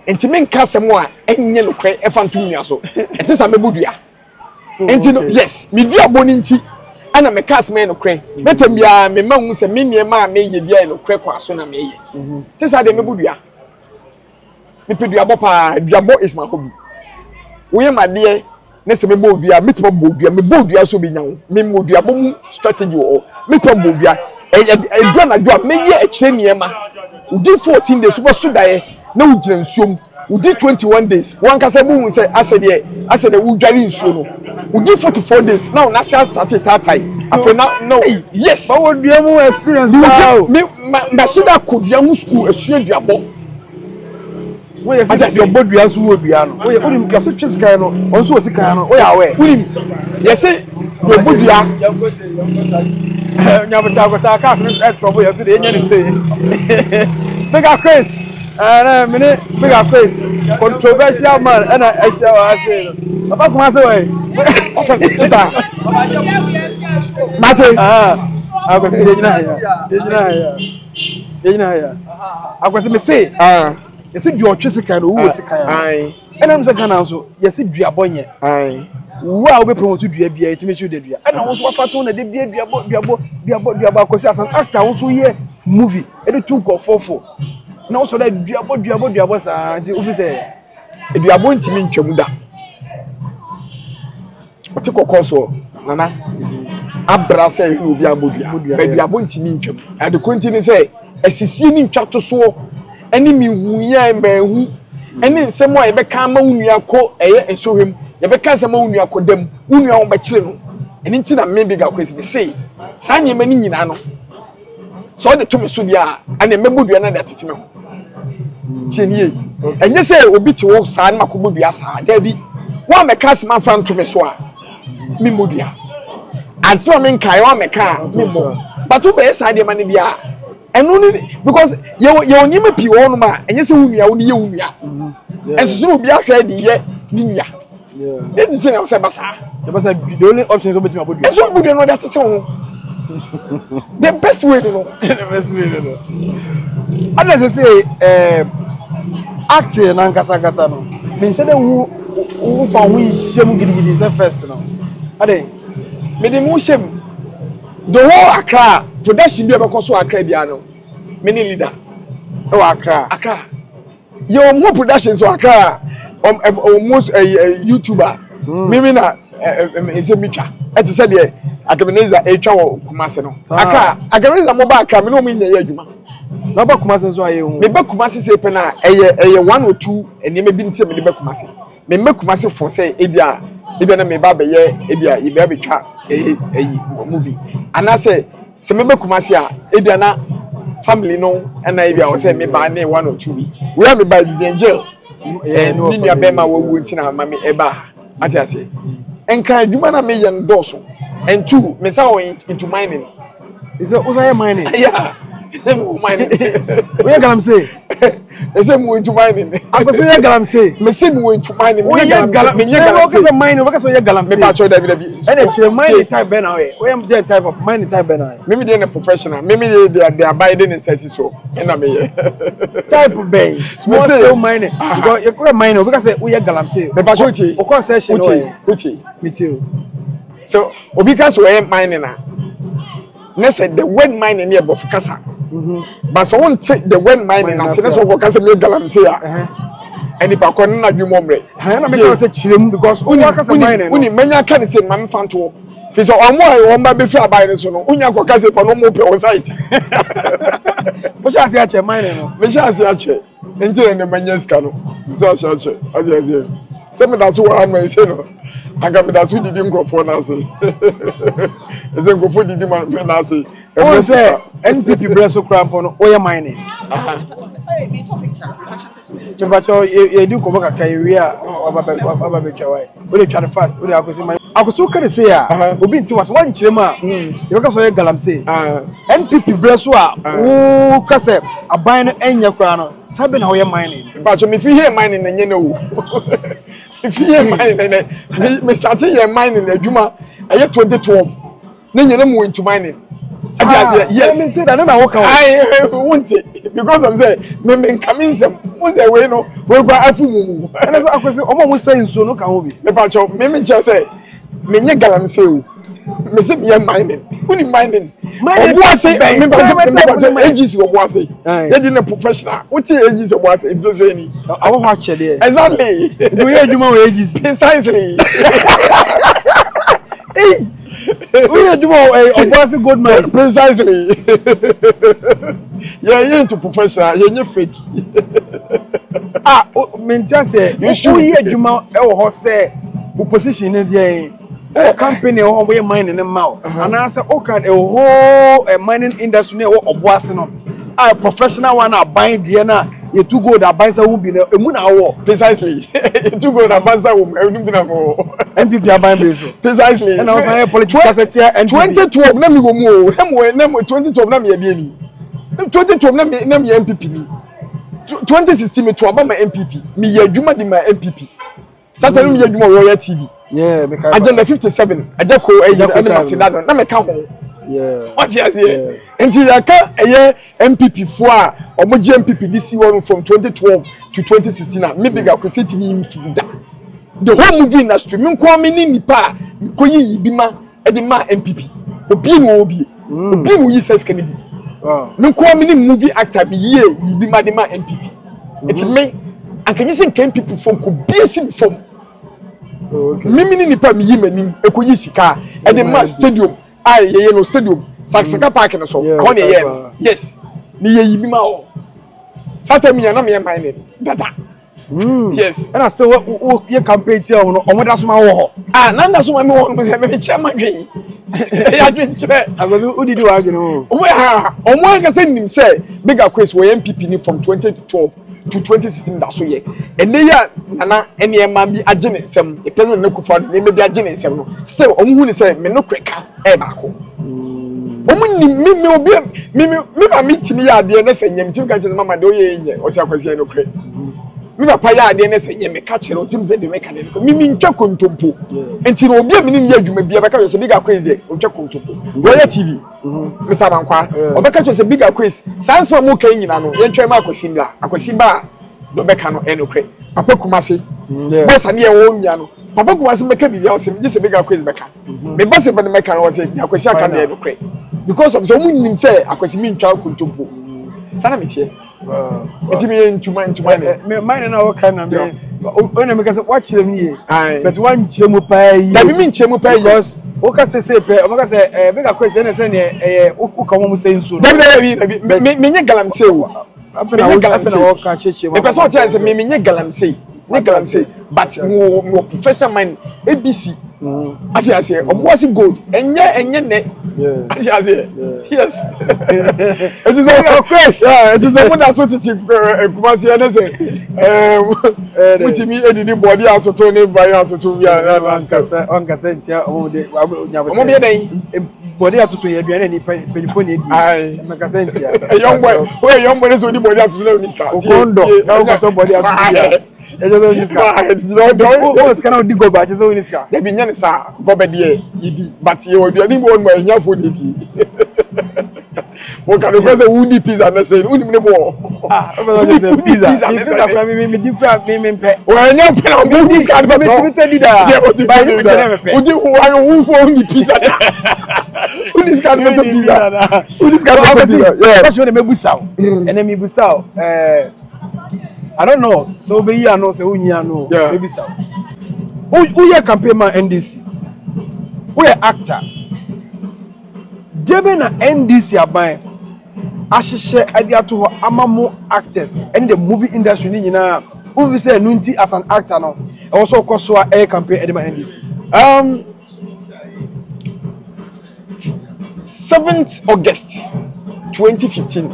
nti menka asɛm a ɛnyɛ nokorɛ ɛfa ntom nua so ɛte sɛ mɛbɔ dua. Oh, nti no yes me dua bɔ ne nti ɛna me kaa sɛ mɛyɛ nokorɛ mhm. mɛtɛm biara me ma hu sɛ me nneɛma a meyɛ biara yɛ nokorɛ kwan so na meyɛ mhm. te saa deɛ mɛbɔ dua mepɛ duabɔ paa duabɔ is my hobby woyɛ ma adeɛ ne sɛ mebɔ dua mɛtumi abɔ dua mebɔ dua so bɛnya wo memmɔ duabɔ mu strategy wɔ hɔ Mɛtumi abɔ dua. Ɛdu anadwo a mɛyɛ akyire nneɛma. Wodi 14 days wobɛso daeɛ na wogyina nsuo mu. Wodi 21 days wankasa bohu sɛ asɛ deɛ asɛ deɛ wodware nsuo no. Wodi 44 days na wo nase asate taatae. Afei na na yes. Ba wɔ dua mu experience paa o. Me ma ma hyɛ da kɔ dua ho school asua duabɔ. Woyɛ sɛ deɛ ɔbɔ dua nso wɔ dua no. Woyɛ wonim deɛ ɔso twe sika no ɔno nso wɔ sika no woyɛ awɛ. Wonim yɛsɛ deɛ ɔbɔ dua. Nyabota akɔsa cars no ɛtrɔbo yɛ nso deɛ yɛnyɛ ne se. Big Chris ɛnɛ mene Big Chris controversial man ɛna ɛhyɛ wɔ ase no. Papa kuma se wɔ yi. Sista Mate. Akwasi yɛgyina ha ya yɛgyina ha ya yɛgyina ha ya akwasi me se. Yɛsɛ dua ɔtwe sika no owu wɔ sika ya ɛna sɛ Ghana nso yɛsɛ dua bɔ nyɛ wo a wobɛ promote dua bia yɛtumi kyew da dua ɛna wo nso wafa to na de bia dua bɔ dua bɔ dua bɔ dua bɔ akɔsi asan actor wo nso yɛ movie ɛde tu nkurɔfoɔ fo na wo sɔ dɛ dua bɔ dua bɔ dua bɔ saa nti wofi sɛ Aduabɔ ntumi ntwam da. Ɔte kɔkɔɔ soɔ nana abra sɛ ɛhwɛ obi abɔ dua baabi abɔ ntumi ntwam. Ade ko nti ne sɛ asisie ne ntwa to soɔ ɛne mehu yɛ mmahu ɛne nsɛm a yɛbɛka ama wo nua kɔ ɛyɛ nsɔhwɛ mu yɛbɛka nsɛm ama wo nua kɔ dam wo nua ho bɛkyere no ɛne nti na me Big Akwesi me se saa nneɛma no nyinaa no sɛ ɔde to me so deɛ a ɛne mɛbɔ dua no de atete me ho tie nie ɛnyɛ sɛ obi te hɔ saa no makɔbɔ dua saa daabi wo a mɛka asɛm amfa nto me so a memmɔ dua asɛm a menkaeɛ wo a mɛka a memmɔ but wobɛyɛ saa deɛ ma no deɛ a ɛno ne because yɛwɔ yɛwɔ nneɛma pii wɔ hɔnom a ɛnyɛ sɛ wo nua wode yɛ wo nua ɛnso so na obi ahwɛ de yɛ ne nua ɛdi sɛ na sɛ ba saa ɛbɛ sɛ the only option is obetumi abɔ dua ɛnso abɔ dua no ɔde atete ho the best way no the best way no no ɛna sɛ sɛ ɛɛ acting nankasa ankasa no menhyɛ dɛ hu wofa ho nhyɛ mu gidigidi sɛ first no ade mede mu hyɛ mu the whole Accra production bi a ɛbɛkɔ so Accra biara no me ne leader ɛwɔ Accra Accra yɛ wɔn ho productions wɔ Accra a wɔn wɔn mo ɛyɛ YouTuber mímí na ɛ ɛ ɛsɛ mi twa ɛte sɛ deɛ Agameneza ɛtwa wɔ Kumasi no Accra Agameneza mo ba Accra mi ne wɔn nyɛ yɛ adwuma na ɔba Kumasi nso ayɛ hu mi bɛ Kumasi sɛ pɛ na ɛyɛ ɛyɛ one or two nneɛma bi nti mi de bɛ Kumasi mi mbɛ Kumasi fɔ sɛ ebi a ebi a na mi ba abɛyɛ ebi a yɛ bɛ abɛtwa ɛyɛ ɛyi movie anaasɛ sɛ mebɛ Kumasi a ebi a na family no ɛna ebi a ɔsɛ me ba ne one or two bi wei a me ba Vivian Jill ɛɛ ne nua bɛrima wawu nti na ma me ɛba ate ase nka adwuma na meyɛ no dɔɔso and two me sa wɔ into mining. Sɛ wosan yɛ mining. Yeah, sɛ mo mining. Woyɛ galamsey. Ɛsɛ mo into mining. Akɔsɛ woyɛ galamsey. Me se mo into mining. Woyɛ galamsey. Me nyɛ galamsey. Wokasa mining, wokasa woyɛ galamsey. Me pa kyɛw dabi dabi. Ɛna kyerɛ mining type bɛn na woyɛ. Woyɛ deɛ type of mining type bɛn na woyɛ. Me me deɛ ne professional. Me me deɛ deɛ deɛ aban de ne nsa si so ɛna me yɛ. Type bɛn small scale mining. Because yɛ kɔ mining obi ka sɛ woyɛ galamsey. Me pa kyɛw tie. Okɔ session woyɛ. Wotie. Me tie o. So obi ka sɛ ɔyɛ mining a ne sɛ the word mining yɛ borɔfo kasa but sɛ wonte the word mining ase ne sɛ wokɔka sɛ meyɛ galamsey a ɛnipa kɔ no nadwe mu ɔmmerɛ ɛna meka sɛ kyerɛ mu because wonya kasa mining no wonim manya ka ne sɛ ma memfa ntoɔ fi sɛ ɔmo a wɔn ba bɛfiri aban no so no wonya kɔka sɛ pa no ɔmo pɛ wo site wohyɛ ase akyɛ mining no mehyɛ ase akyɛ nti na ne manya sika no sɛ ahyɛ akyɛ ase aseɛ sɛ meda so wɔ ha no ɛsɛ no anka meda so didi nkurɔfoɔ no ase ɛsɛ nkurɔfoɔ didi ma me no ase wɔn sɛ npp brɛ so koraa mpo no woyɛ mining mepakyɛ yɛdi nkɔmmɔ kakra yɛwie a waba bɛtwa wae wode twa no fast wode akɔsi ma akɔsi woka ne sei a obi nte wase woankyerɛ mu a yɛbɛka sɛ ɔyɛ galamsey npp berɛ so a woka sɛ aban no ɛnyɛ koraa no saa bɛ na woyɛ mining mepakyɛ mefi yɛ mining na nyɛ no o mefi yɛ mining na me starte yɛ mining adwuma ɛyɛ 2012 ne nyɛ ne mu into mining ɛdi aseɛ yes mi nti da ne na woka o ayi wo nti because of sɛ mi mi nka mi nsɛm mo sɛ wei no wei kɔ afu mu mu. Ɛna sɛ akwasi ɔmo a ɔmo sɛ nsuo no ka ho bi. Mepa kyɛw mi mi kyerɛ sɛ mi nye galamsey o mi se mi yɛ mining wuni mining. Mining ɔbo ase bɛn mi ba kyerɛ mi ba type kyɛ mining. AGC ɔbo ase yɛ di ne professional wote AGC ɔbo ase ebi sɛ ni. Awɔ hɔ akyɛ deɛ. Exactly. Nti oyɛ adwuma wɔ AGC. Precisely. Ei. Woyɛ adwuma wɔ ɛyɛ Obuasi gold mines. Precisely. Yɛyɛ into professional, yɛnyɛ fake. Ah, mente aseɛ. Woyɛ adwuma wɔ hɔ sɛ wo position ne deɛn? Wowɔ company ɛwɔ hɔ wɔyɛ mining no ma wo anaasɛ woka the whole mining industry no ɛwɔ Obuasi no a professional one aban deɛ no a yɛtu gold aban sɛ wo bi no emu na awɔ. Precisely. Yɛtu gold aban sɛ wo ɛnu bi na mo. NPP aban bere so. Precisely. Ɛna wɔsan yɛ politics kasa tia NPP. 2012 na mi wɔ mu o. Na mo na mo 2012 na mi yɛ deɛ ni. 2012 na mi na mi yɛ NPP ni. 2016 mi to aba ma NPP. Mi yɛ adwuma di ma NPP. Satan mi yɛ adwuma wɔ Royal TV. Yeah, me Agenda 57 agya ko ɛyi ɛne mate da no na meka ho. Wate aseɛ. Nti yɛka ɛyɛ NPP foɔ a wɔn gye NPP de si hɔ no from 2012 to 2016 a me big akwesi tumi yi mi da. The whole movie industry me nko me ne nipa a me kɔ yi yi bi ma ɛde ma NPP. Obi na ɔwɔ bie. Obi na oyi sɛ sika ne bi. Me nko me ne movie actor bi yie yi bi ma de ma NPP. Nti me anka nye sɛ nka NPP foɔ nko bie si mi fam. Mimi ne nipa mi yi m'anim ekoyi sika ɛde ma stadium a yɛyɛ no stadium Saksaka park no so ɛhɔ na yɛyɛ no yes ne yɛ yi bi ma hɔ sata mi yɛ na mi yɛ man ne dada yes. Ɛna sɛ wo yɛ campaign tia wɔn no wɔn da so ma wɔ hɔ. Ah na da so ma mi wɔ no sɛ mi kyerɛ ma dwen ɛyɛ adwen kyerɛ. Agogo wodidi wɔ adwene ho. Wɔn ha wɔn ankasa nim sɛ Big Akwes wɔ yɛ NPP ni from 2012. to 2016 da so yɛ. Ɛnnɛ yi a Nana nneɛma bi agye ne nsam, the president Nana Akufo-Addo nneɛma bi agye ne nsam no, still wɔn hu ne sɛ me nokorɛ ka ɛyɛ baako. Wɔn nim me me obi me me me maame tumi yɛ adeɛ ne sɛ nyɛ me tumi ka kyerɛ sɛ mama deɛ ɔyɛ nyɛ ɔsɛ akwasi yɛ nokorɛ. Me papa yɛ adeɛ ne sɛ nyɛ me ka kyerɛ ɔtumi sɛ deɛ meka deɛ nokorɛ. Me me ntwa kontompo. Nti na obi a me ne no yɛ adwuma bi abɛka kyerɛ sɛ Big Akwes deɛ ɔntwa kontompo. Wɔyɛ TV. Mr. Abankwa, ɔbɛka kyerɛ sɛ Big Akwes, saa nsɛm a moka yi nyina no, yɛntwɛn ma Akwasi mmra. Akwasi ba a, deɛ ɔbɛka no ɛyɛ nokorɛ. Papa Kumase, bɔs ane ɛwɔ nua no, Papa Kumase mɛka biribi a ɔsɛ gye sɛ Big Akwes bɛka. Meba sɛ bɛde mɛka no ɔsɛ deɛ Akwasi aka no ɛyɛ nokorɛ. Because of sɛ wɔn nim sɛ Akwasi mentwa kontompo. Saa na meteɛ. Nti meyɛ ntuma ntuma ne. Me mine na wɔka na me o na meka sɛ wakyerɛ mu yie. But wankyerɛ mu paa yie. Dabi mi nkyerɛ mu paa yie. Because woka sɛ sɛ pɛ ɔmo ka sɛ ɛɛ bɛka kɔ ɛsɛ sɛ neɛ ɛyɛ woka wɔn sɛ nsuo no. Dabi dabi dabi me me nye galamsey o. Afei na afei na wɔka kyerɛkyerɛ mu. Mepɛ sɛ ɔkyerɛ sɛ me me nye galamsey. Nye galamsey but me wɔ me wɔ professional mind ABC. Ate aseɛ Ɔboase gold ɛnyɛ ɛnyɛ nɛ. Ate aseɛ yes. Eti sɛ eti sɛ mo da so tete Kumasi ɛne sɛ ɛɛ mo ti mi edidi bɔdi atoto ne ban atoto bi a na na sɛ. Ɔnkasa ntia ɔmo de ɔmo bɛ dɛn. Bɔdi atoto yɛ aduane ni mpanyinfoɔ na edi. Ayi. Ɔnkasa ntia. Young boy oyɛ young boy ne sɛ odi bɔdi atoto na oni sika. Okɔndɔ na ɔkɔtɔ bɔdi atoto bi a. Ɛkyɛ sɛ wonni sika. Wowɔ sika na wodi gɔbɛ a, ɛkyɛ sɛ wonni sika. Dabi nyɛ ne saa. Gɔbɛ deɛ yɛdi but yɛwɔ aduane bi wɔ nom a ahiafoɔ na ɛdi. Wɔka no kora sɛ wodi pizza na sɛ wonim ne boɔ. Ah, wopɛ sɛ ɔkyɛ sɛ pizza. Me pizza kora me me di kora me me mpɛ. Wɔnyɛ pɛ na wodi sika no bɛtɔ. Metumi tɔ di daa. Ba yɛ pɛ na mepɛ. Wodi wo wonni pizza da. Wodi sika no bɛtɔ pizza. Wodi sika no bɛtɔ pizza. Yeah. Question na mebusa wo. Ɛnɛ mebusa wo. Eh I don't know sɛ wobɛyi ano sɛ wonyi ano mebisa wo. Woyɛ campaign ma NDC. Woyɛ actor. Deɛ bɛn na NDC aban ahyehyɛ de ato hɔ ama mo actors ɛne the movie industry ne nyinaa wofi sɛ ɛno nti as an actor no ɛwɔ sɛ ɔkɔ so a ɛyɛ campaign ɛde ma NDC. 7th August 2015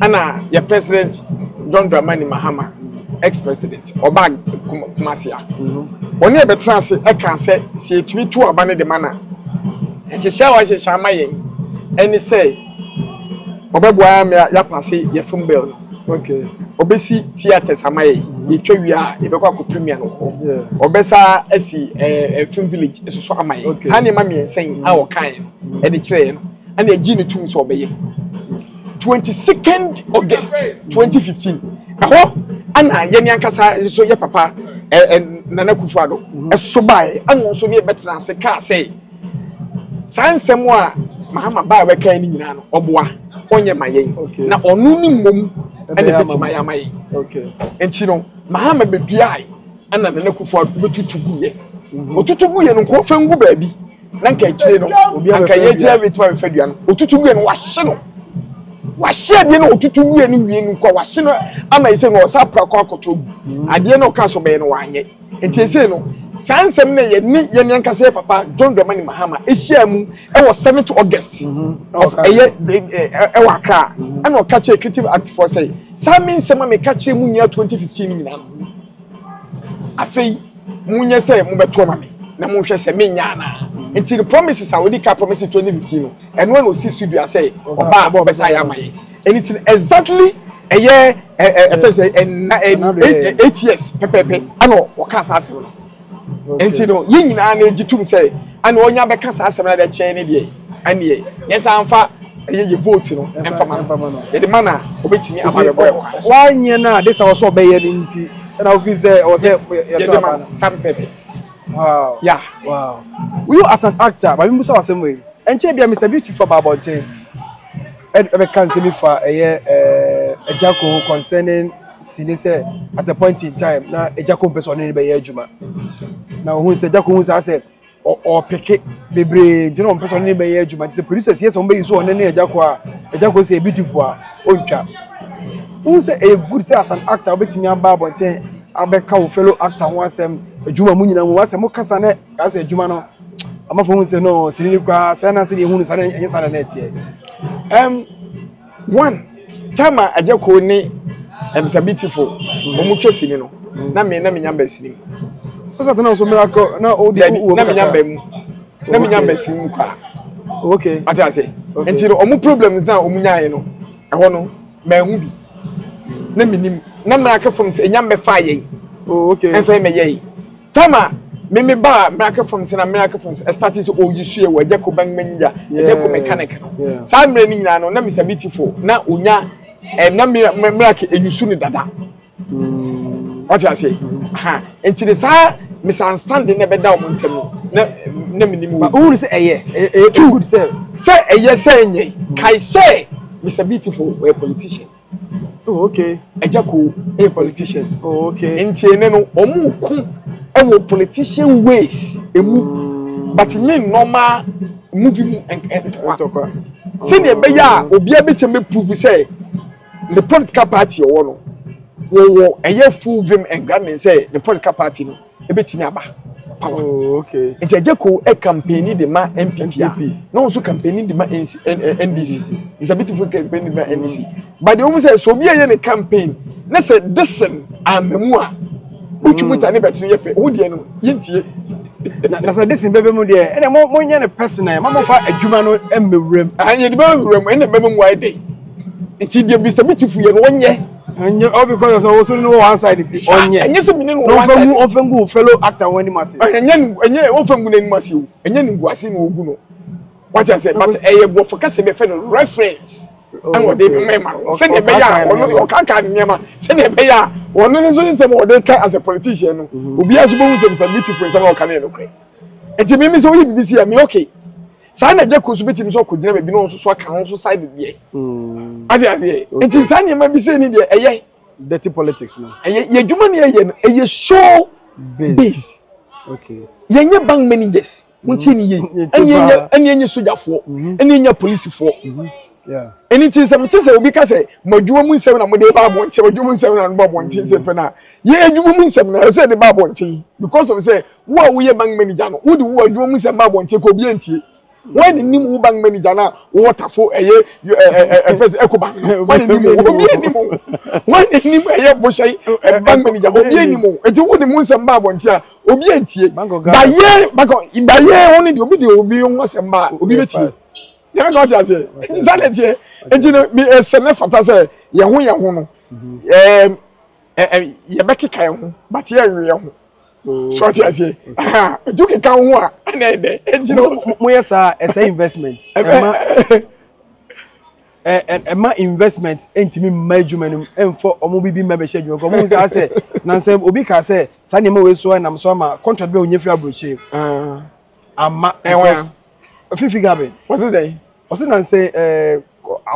ɛna yɛ president John Dramani Mahama ex-president ɔbaa Kumasi a ɔne ɛbɛtena ase ɛka sɛ sɛ yɛtumi to aba no de ma na nhyehyɛ a wɔahyehyɛ ama yɛn ɛne sɛ ɔbɛboa yɛn ama yɛapase yɛ film bill no. Okay. Ɔbɛsi theatres ama yɛ. Yɛtwa wie a yɛbɛkɔ akɔ premier no hɔ. Ɔbɛsa asi ɛɛ eh, film village nso so ama yɛ. Saa nneɛma mmiɛnsa yi a ɔkaeɛ no ɛde kyerɛ yɛn no ɛna ɛgye ne tum sɛ ɔbɛyɛ. 22nd August 2015 ɛhɔ ɛna yɛn ankasa nso yɛ papa ɛɛ Nana Akufo-Addo ɛso baeɛ ɛna nso ne yɛbɛtena ase kaa sɛ. Saa nsɛm a Mahama baa bɛkae no nyinaa no, ɔboa, ɔnyɛ ma yɛn. Na ɔno ne mmom ɛna ɛbɛtumi ayɛ ama yɛn. Nti no, Mahama bɛduae ɛna Nana Akufo-Addo bɛtutu guiɛ. Ɔtutu guiɛ no, nkurɔfoɔ ngu baabi. Na nka akyire no, anka yɛgyina bɛtumi abɛfa dua no. Otutu wie no, wahye no. Wahye adeɛ no otutu wie no wie no nkɔ wahye no ama ɛsɛ no ɔsa apra kɔ akɔtɔ gu. Adeɛ no ɔka so bɛyɛ no wanyɛ. Nti ɛsɛ no, saa nsɛm no yɛ ne yɛn ankasa yɛ papa John Dramani Mahama ɛhyia mu ɛwɔ 7th August of ɛyɛ ɛwɔ Accra. Ɛna ɔka kyerɛ Creative Act foɔ sɛ saa me nsɛm a meka kyerɛ mu nyinaa 2015 nyinaa no afei monyɛ sɛ mobɛto ama me na monhwɛ sɛ menyɛ anaa. Nti no promises a ɔdi ka promise 2015 no ɛno na ɔsi so dua sɛ ɔba a ɔbɛsa ayɛ ama yɛn. Ɛno ti no exactly ɛyɛ ɛfɛ sɛ ɛna 8 years pɛpɛɛpɛ ɛna ɔka saa asɛm no. Nti no yɛn nyinaa na egye tum sɛ ɛna ɔnya bɛka saa asɛm no de kyɛn ne deɛ ɛneɛ yɛn san fa ɛyɛ yɛ vote no ɛnfa ma no yɛde ma na ɔbɛtumi aba bɛbɔ yɛ kwan so. Wanyɛ no a this time ɔsɛ ɔbɛyɛ no nti ɛna wofi sɛ ɔwɔ sɛ yɛto aba no. Saa pɛpɛɛpɛ. Wow. Yeah. Wow. You as an actor, maame musa wasɛm wei. Ɛnkyɛn bia Mr Beautiful ba abɔnten. Ɛbɛka nsɛm bi fa ɛyɛ ɛɛ Agyako ho concerning sini sɛ at a point in time na Agyako mpɛ sɛ ɔne ne bɛyɛ adwuma. Na ohun sɛ Agyako hu saa sɛ ɔpeke bebree nti na ɔmpɛ sɛ ɔne ne bɛyɛ adwuma. Nti sɛ producers yɛ sɛ wɔn bɛyi so ɔne ne Agyako a Agyako sɛ beautiful a ɔntwa. Wohu sɛ ɛyɛ good sɛ as an actor wobɛtumi aba abɔnten abɛka wo fellow actor ho asɛm adwuma mu nyinaa mu wasɛ mo kasa ne asɛ adwuma no amafo hu sɛ no sini no koraa sɛ na sɛ deɛ hu no saa na ɛnyɛ saa na na ɛteɛ. One time a Agyako ne Mr Beautiful wɔn twa sini no na me na me nya mba sini mu. Sɛ sɛ tena so miracle na odi wo na me nya mba mu na me nya mba sini mu koraa. Okay. Ate ase. Nti no wɔn problems na wɔn nyaeɛ no ɛhɔ no manhu bi na menim na miracle films enya mbɛfa yɛn. Oh okay. Ɛnfɛ mɛyɛ yi. Tama me me ba miracle films na miracle films ɛstati sɛ oyi so yɛ wɔ ɛgya ko bank manager ɛgya ko mechanic no saa mmerɛ no nyinaa no na Mr Beautiful na onya ɛ na miracle eyi so no dada. Wate ase ha nti de saa misunderstanding na ɛbɛda wɔn ntam no na na menim wɔ. Ohun sɛ ɛyɛ ɛyɛ too good sɛ. Sɛ ɛyɛ sɛ ɛnyɛ kae sɛ Mr Beautiful ɔyɛ politician. Oh, okay. Ẹja ko ɛyɛ politician. Oh, okay. Nti ɛnɛ no wɔn ko ɛwɔ politician ways emu mm. But nye normal movie mu ntɔkwa. Sɛnea ɛbɛyɛ a obiara bɛtumi bɛ prove sɛ ne political party ɔwɔ no wɔwɔ ɛyɛ full vim and grounding sɛ ne political party no ebetumi aba power. Oh, okay. Nti ɛgye ko ɛ campaign de ma NPP a na wɔn nso campaign de ma NC, NDC. Mr Beautiful campaign de ma NDC. But deɛ wɔn sɛ sɛ obi ɛyɛ ne campaign na sɛ desen amamu a wotwi mu ta ne bɛtene yɛ fɛ wo deɛ no yɛntie. Na sɛ desen bɛbɛ mu deɛ ɛnna mo mo nyɛ no personal ma mo fa adwuma no mmɛwura mu. Yɛde bɛwura mu ɛnna bɛbɛ mu ayɛ dɛ nti deɛ Mr Beautiful yɛ no wɔnyɛ. Ɛnyɛ all because of ɔwɔ so no one side nti ɔnyɛ. Ɛnyɛ sɛ mene no one side. Ɔnfɛ ngu fellow actor wɔn anim ase. Ɛnyɛ ɛnyɛ ɔnfɛ ngu n'anim ase o ɛnyɛ ne ngu ase na ogu no wate ase but ɛyɛ borɔfo kasa bi ɛfɛ no reference ɛna ɔde mɛma no sɛdeɛ ɛbɛyɛ a ɔno ɔkankan ne nneɛma sɛdeɛ ɛbɛyɛ a ɔno ne nso nsɛm a ɔde ka as a politician no obiara nso bɛhu sɛ Mr Beautiful nsɛm a ɔka no yɛ nokorɛ nti mímí sɛ ɔyɛ biribi si a mi okay saa na agya kɔ so bɛtumi sɛ ɔkɔgyina baabi na ɔnso so aka no nso side deɛ mm. ate aseɛ nti saa nneɛma bi sɛ ni deɛ ɛyɛ dirty politics no ɛyɛ yɛ adwuma ne yɛyɛ no ɛyɛ show base okay yɛnyɛ bank managers wontie ne yie ɛne yɛnyɛ ɛne yɛnyɛ sogyafoɔ ɛne yɛnyɛ polisifoɔ ɛne ti sɛ mete sɛ obi ka sɛ mo adwuma mu nsɛm na mo de ba abɔnten mo adwuma mu nsɛm na mo ba abɔnten sɛ pɛ na yɛ adwuma mu nsɛm na ɛsɛ de ba abɔnten because of sɛ Wo a woyɛ bank manager no, wode wo adwuma mu nsɛm ba abɔnten kɔ obi antie. Wɔn ne nim wo bank manager na wowɔ tafo ɛyɛ ɛfɛ sɛ ɛkɔ bank no. Wɔn ne nim wo, obi anim wo. Wɔn ne nim ɛyɛ bohyɛn bank manager, obi anim wo. Eti wode mu nsɛm ba abɔnten a obi antie. Bayɛ bank bayɛ wɔn ne deɛ obi de obi ho asɛm ba a obi bɛtie. Yɛn ka ɔte aseɛ. Eti saa na ɛteɛ. Eti no bi ɛsɛ ne fata sɛ yɛn ho yɛn ho no ɛɛm ɛɛ yɛbɛkeka yɛn ho but yɛnwe yɛn ho. So ɔte aseɛ ɛtu keka ho a ɛna ɛdɛ ɛnti no. Mo yɛ saa ɛsɛ investment ɛma ɛma investment ɛntumi mma adwuma no mu ɛnfɔ ɔmo bibi mma bɛhyɛ adwuma kɔ ɔmo sɛ asɛ nansɛ obi ka sɛ saa nneɛma wei so ɛnam so ama contract bi a onye firi aburokyire ama because fifi gabi wɔsi dɛ ɔsi nansɛ ɛɛ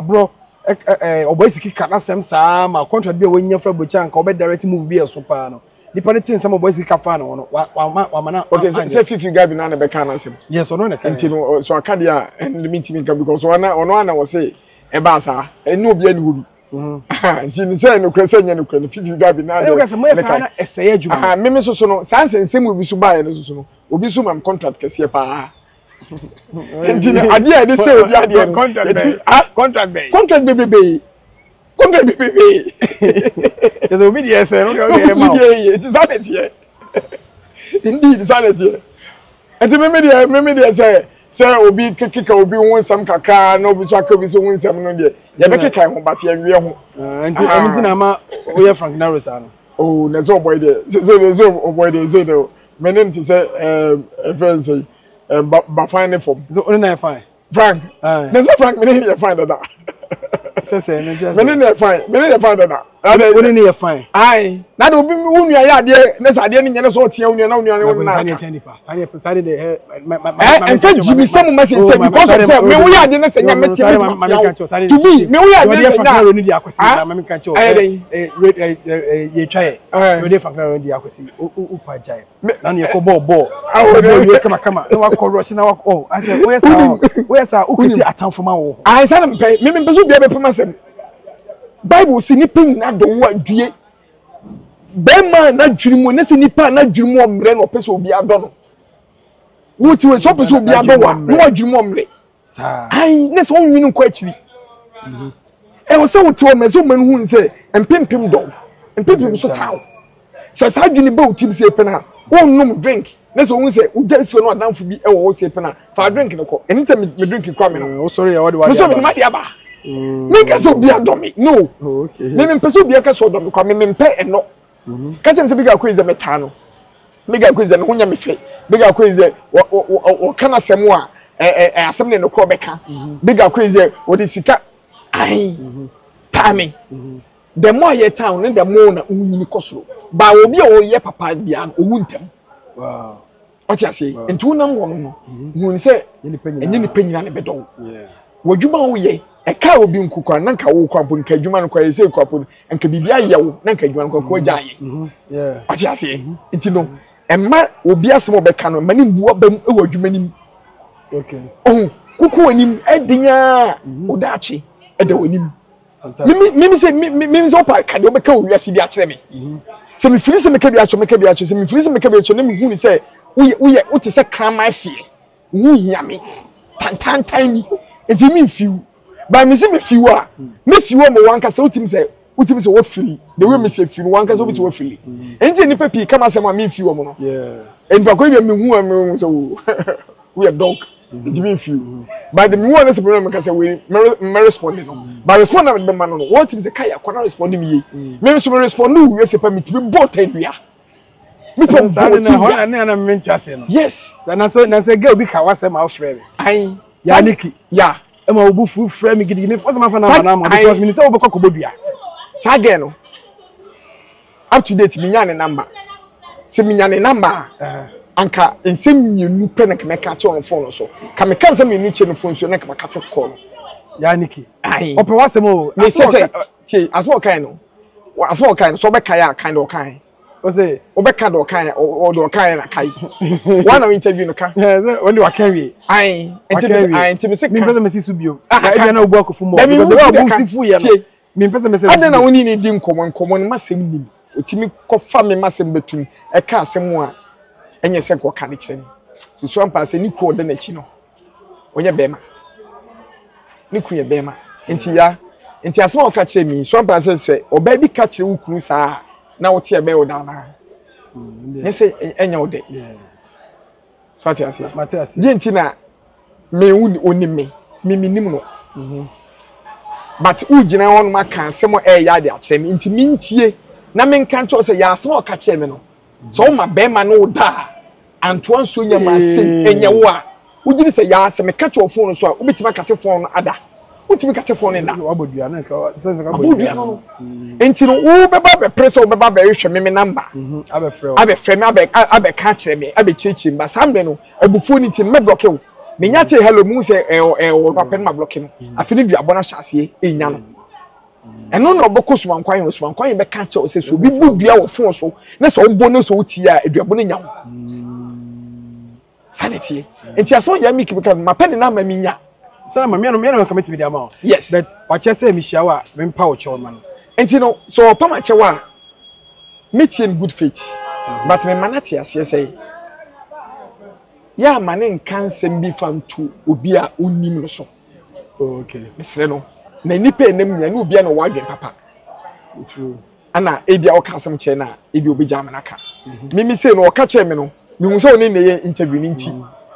aborɔ ɛɛ ɔbɔ esiki ka n'asɛm saa ma contract bi a wɔnya firi aburokyire anka ɔbɛ direct move bi ɛso paa no. Nipa no te nsɛm a ɔbɔ sika fa ne ho no, wama wama na. Okay, sɛ Fifi Gabi na na bɛka n'asɛm. Yes, ɔno na ka. Nti no, so aka deɛ a ɛno de mentumi nka because ɔno ɔno ana wɔse ɛbaa saa. Ɛne obi ani hɔ bi. Nti ne sɛ nokorɛ sɛ nyɛ nokorɛ no Fifi Gabi na de. Ɛna sɛ moyɛ saa na ɛsɛe adwuma. Meme soso no, saa nsɛnsɛm obi so baeɛ no soso no, obi so ma me contract kɛseɛ paa. Nti no, adeɛ a yɛde sɛ obi adeɛ no. Contract bɛn? Contract bɛn? Contract bebrebe. Contract bebrebe. Yɛ obi deɛ ɛsɛ no deɛ ɔde ɛma o. Obi deɛ yɛ ti saa na ɛteɛ. Indeed saa na ɛteɛ. Nti mímí deɛ mímí deɛ sɛ sɛ obi keka obi ho nsɛm kakra na obi nso aka obi so ho nsɛm no deɛ yɛbɛkeka ho but yɛnwie ho. Ah, nti ɛno nti na ama woyɛ Frank Naro saa no. Oh, na sɛ ɔbɔe deɛ sɛ sɛ sɛ ɔbɔe deɛ sɛ deɛ mene nte sɛ ɛɛ ɛfɛn sɛ ɛɛ bafan ne fam. So ɔne na yɛ fine. Frank. Na sɛ Frank mene yɛ fine dada. Sɛ sɛ ne nti ase. Mene yɛ fine, mene yɛ fine dada. Wo ne yɛ fine. Ayi. Na de obi wo nua yɛ adeɛ ne sɛ adeɛ ne nyɛ ne sɛ ɔteɛ wo nua na wo nua ne wo nna. Saa ne tia nipa. Saa ne saa ne de ɛ ma ma ma. Ɛ nfɛ jimi sɛ mo ma se sɛ because of sɛ me wo yɛ adeɛ ne sɛ nya me tie me ma tia wo. To me me wo yɛ adeɛ ne sɛ nya. Ne di akwasi na ma me ka kyɛw. Ɛyɛ dɛ. Ɛ ɛ yɛ twa yɛ. Yɛ de Frank Naro di akwasi o o pa gyae. Na ne yɛkɔ bɔɔl bɔɔl bɔɔl wie kamakama na wakɔ rɔhye na wakɔ ɔ asɛ woyɛ saa ɔ woyɛ saa wokiti atamfo ma wo ho. Ayi saa na mpɛ mímí mpɛ so obiara bɛpɛ ma sɛm bible si nipa nyinaa dɔ wo adue bɛrima a n'adwene mu ne sɛ nipa a n'adwene mu ɔmmerɛ na ɔpɛ sɛ obiara dɔ no wotu sɛ ɔpɛ sɛ obiara dɔ wa na wadwene mu ɔmmerɛ ayi ne sɛ ɔnwene nkɔ akyiri ɛwɔ sɛ wote ɔmmerɛ sɛ ɔmmerɛ no hu sɛ mpempem dɔw mpempem so taw. Sɛ saa adwene ba wo tirim sɛ pɛn a, wonnom drink na sɛ wohu sɛ wogya nsuo no adamfo bi wɔ hɔ sɛ pɛn a, fa drink no kɔ. Ɛno sɛ me drink kura me no. Wosɔre yɛ wɔde wade aba. Mesɔ me ade aba. Menka sɛ obi adɔ me. No. Oh, okay. Me mempɛ sɛ obi aka sɛ ɔdɔ me kora. Me mempɛ ɛnɔ. Ka kyerɛ me sɛ Big Akoi sɛ metaa no. Big Akoi sɛ ne ho nyɛ me fɛ. Big Akoi sɛ wɔka n'asɛm a asɛm ne nokorɛ ɔbɛka. Big Akoi sɛ wɔde sika ahe taa me. The more yɛ town ne the more na wonyini kɔ soro. Ba obi a ɔyɛ papa bia no owu ntɛm. Wow. Ɔte ase. Nti wonam hɔ no no mhm. hu sɛ ɛnyɛ nipa nyina ne bɛdɔ wo. W'adwuma a woyɛ ɛka obi nko kora na nka wo kora mpo nka adwuma no kora yɛ sɛ kora mpo nka biribi ayɛ wo na nka adwuma no kora kora gya ayɛ. Mhm. Ɔte ase. Mhm. Nti no ɛma obi asɛm a ɔbɛka no ɛma ne mbu aba mu wɔ adwuma no mu. Okay. Ɔho kuku w'anim ɛden a ɔdaakye ɛda w'anim. Mimi sɛ mimi sɛ ɔpa ka deɛ ɔbɛka wɔ wiase bi akyerɛ me mhm. sɛ mefiri sɛ meka bi akyerɛ meka bi akyerɛ sɛ mefiri sɛ meka bi akyerɛ na mehu ne sɛ woyɛ woyɛ wote sɛ kraman feɛ wo ho hia me tantantan bi nti memfiw ba me sɛ mefiw a mefiw a ma wankasa wotumi sɛ wotumi sɛ wafiri the way mesi afiri no wankasa wobɛsɛ wafiri nti nnipa pii kama asɛm a memfiw ɔmo no nnipa kɔ bi mehu a mehu sɛ woyɛ dog nti mi nfi o but mi wɔ ne sɛ mi kasa wei mɛ respond no but respond na mi bɛ ma no no wɔn ti mi sɛ kai akɔ na respond mi yie mi nso mi respond wo wie sɛ pa mi ti mi bɔ tɛ nua mi tɛ bɔ ti nua ne na mi nti ase no yes sɛ na so na sɛ girl bi ka wasɛm a ɔfrɛ mi ayi ya niki ya ɛma wo bu fu frɛ mi gidigidi mi fɔ sɛ ma fa na ma na ma because mi ni sɛ wo bɛ kɔ kɔbɔ dua saa girl no. Up to date menya ne number. Sɛ menya ne number a, anka nsɛm mmienu pɛ na nka mɛka akyerɛ no phone so. Ka meka nsɛm mmienu kyerɛ no phone so na nka makate kɔ no. Ya Niki. Ayi. Ɔpɛ w'asɛm o. Me sɛ sɛ tie asɛm a ɔkae no. Asɛm a ɔkae no sɛ ɔbɛkae a kan deɛ ɔkae. Ɔsɛ. Ɔbɛka deɛ ɔkae ɔde ɔkae na kae. Wɔn na interview no ka. Wɔn de waka wie. Ayi. Nti me ayi nti me se ka. Mi mpɛ sɛ me si so bio. Na ebi na obu akofo mɔ. Because the way obu si fu yɛ no. Mempɛ sɛ mɛsɛ Adɛn na wo ne no di nkɔmmɔ? Nkɔmmɔ no, m'asɛm nnim. Ɔtumi kɔfa me m'asɛm bɛtum ɛka asɛm a ɛnyɛ sɛ nka ɔka de kyerɛ me. Susu ampa sɛ ne kunu ɔda n'akyi no, ɔnyɛ bɛrima. Ne kunu yɛ bɛrima. Nti ya, nti asɛm a ɔka kyerɛ me, su ampa sɛ sɛ ɔbaa bi ka kyerɛ wo kunu saa a, na wote ɛbɛyɛ wo dɛ anaa? Nyɛ sɛ ɛnyɛ wo dɛ. So ate aseɛ? Mate aseɛ. Deɛ nti na me wo onim me, me menim no. Mhm. But wogyina hɔ nom aka asɛm a ɛyɛ ade akyerɛ me nti mentie na menka nkyerɛ wo sɛ yɛ asɛm a ɔka kyerɛ me no. Sɛ woma bɛrima no wo da a, antoa nsuo nyɛ ma sei ɛnyɛ wo a, wogye di sɛ yɛ asɛ meka kyerɛ wo phone so a wobɛtumi akate phone no ada. Wotumi kate phone no da. Wabɔ dua no nka sɛ sɛ Wabɔ dua no no. Nti no wobɛba abɛpere sɛ wobɛba abɛhwehwɛ me me number. Mhm, abɛfrɛ wo. Abɛfrɛ me abɛ abɛka akyerɛ me abɛkyerɛkyerɛ me ba saa mmerɛ no abufuo no nti no mɛblɔke wo. Menya tee hello mu sɛ ɛwɔ ɛwɔ no apɛ no ma blɔke no. Afei ne duabɔ no ahyɛ aseɛ ɛnya no. Ɛno na ɔbɛkɔ sumankwan hɔ. Sumankwan bɛka kyerɛ wo sɛ sɛ obi bɔ dua wɔ fon so na sɛ ɔbɔ no sɛ wotie a aduabɔ no nya wo. Saa na ɛteɛ. Nti asɛm yɛ mi kibika no mapɛ ne na ama mi nya. Sɛ na ma mianu mianu ka metumi de ama wo. Yes. But wakyɛ sɛ mehyia wo a mempa wo kyɛw ma no. Nti no sɛ ɔpam akyɛw a metie no good faith. But mema no ate aseɛ sɛ yɛ ama ne nka nsɛm bi fa nto obi a ɔnnim no so. Oh, okay. Mesrɛ no. Na nnipa ɛnam nyinaa ne obiara na ɔwɔ adwene papa. True. Ana ebi a ɔka asɛm kyerɛ no a ebi obegya amena ka. Mimi sei no ɔka kyerɛ me no mehu sɛ ɔne ne yɛ interview no nti